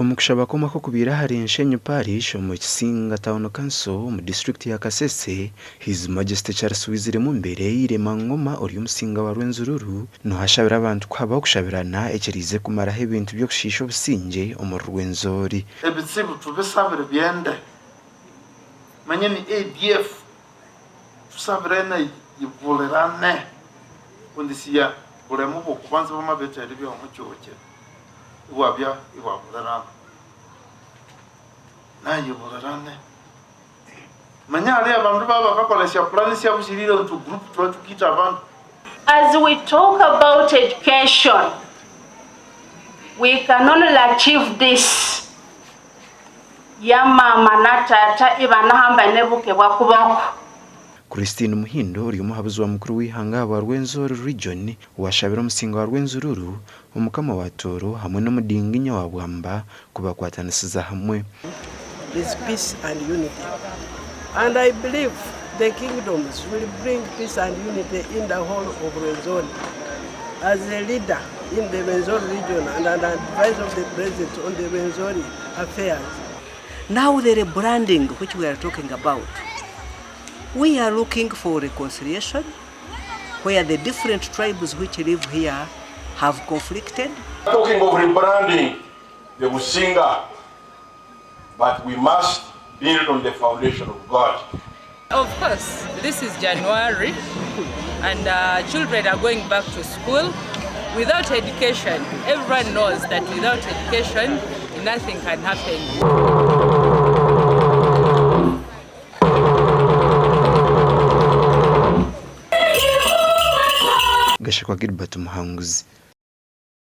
Omu kushaba kw'omwaka okubaire ahari Nshenyi Parish omu Kisinga Town Council omu disiturikiti ya Kasese, His Majesty Charles Wizire Mumbere Irema Ngoma ori Omusinga wa Rwenzururu niho ashabire abantu kuhabaho okushabirana ekiriize kumaraho ebintu by'okushiisha obusingye omuri Rwenzori. Ebitsibu tubisabire byende manye ni ADF tusabirene yibulirane kundi siya bulemu bwokubanza bwamabetele byomuchoche ibwabya ibwabulirana nayibulirane manya hariyo abandu baba bakakola syapulani syabu shirire ntu group tuba tukiita abandu. As we talk about education, we can only achieve this ya mama na tata ibanahamba nebuke bwa kuboko. Christine Muhindo ori omuhabuzi wa mukuru w'eihanga ahabwa Rwenzori Region owashabire omusinga wa Rwenzururu, Omukama wa Tooro hamwe n'omudinginya wa Bwamba kubakwatanisiza hamwe. Is peace and unity and I believe the kingdoms will bring peace and unity in the whole of Rwenzori. As a leader in the Rwenzori region and an advisor of the president on the Rwenzori affairs. Now the rebranding which we are talking about, we are looking for reconciliation where the different tribes which live here have conflicted. Talking of rebranding the Businga, but we must build on the foundation of God. Of course, this is January and children are going back to school. Without education, everyone knows that without education, nothing can happen. Gashakwa Gilbert Muhanguzi.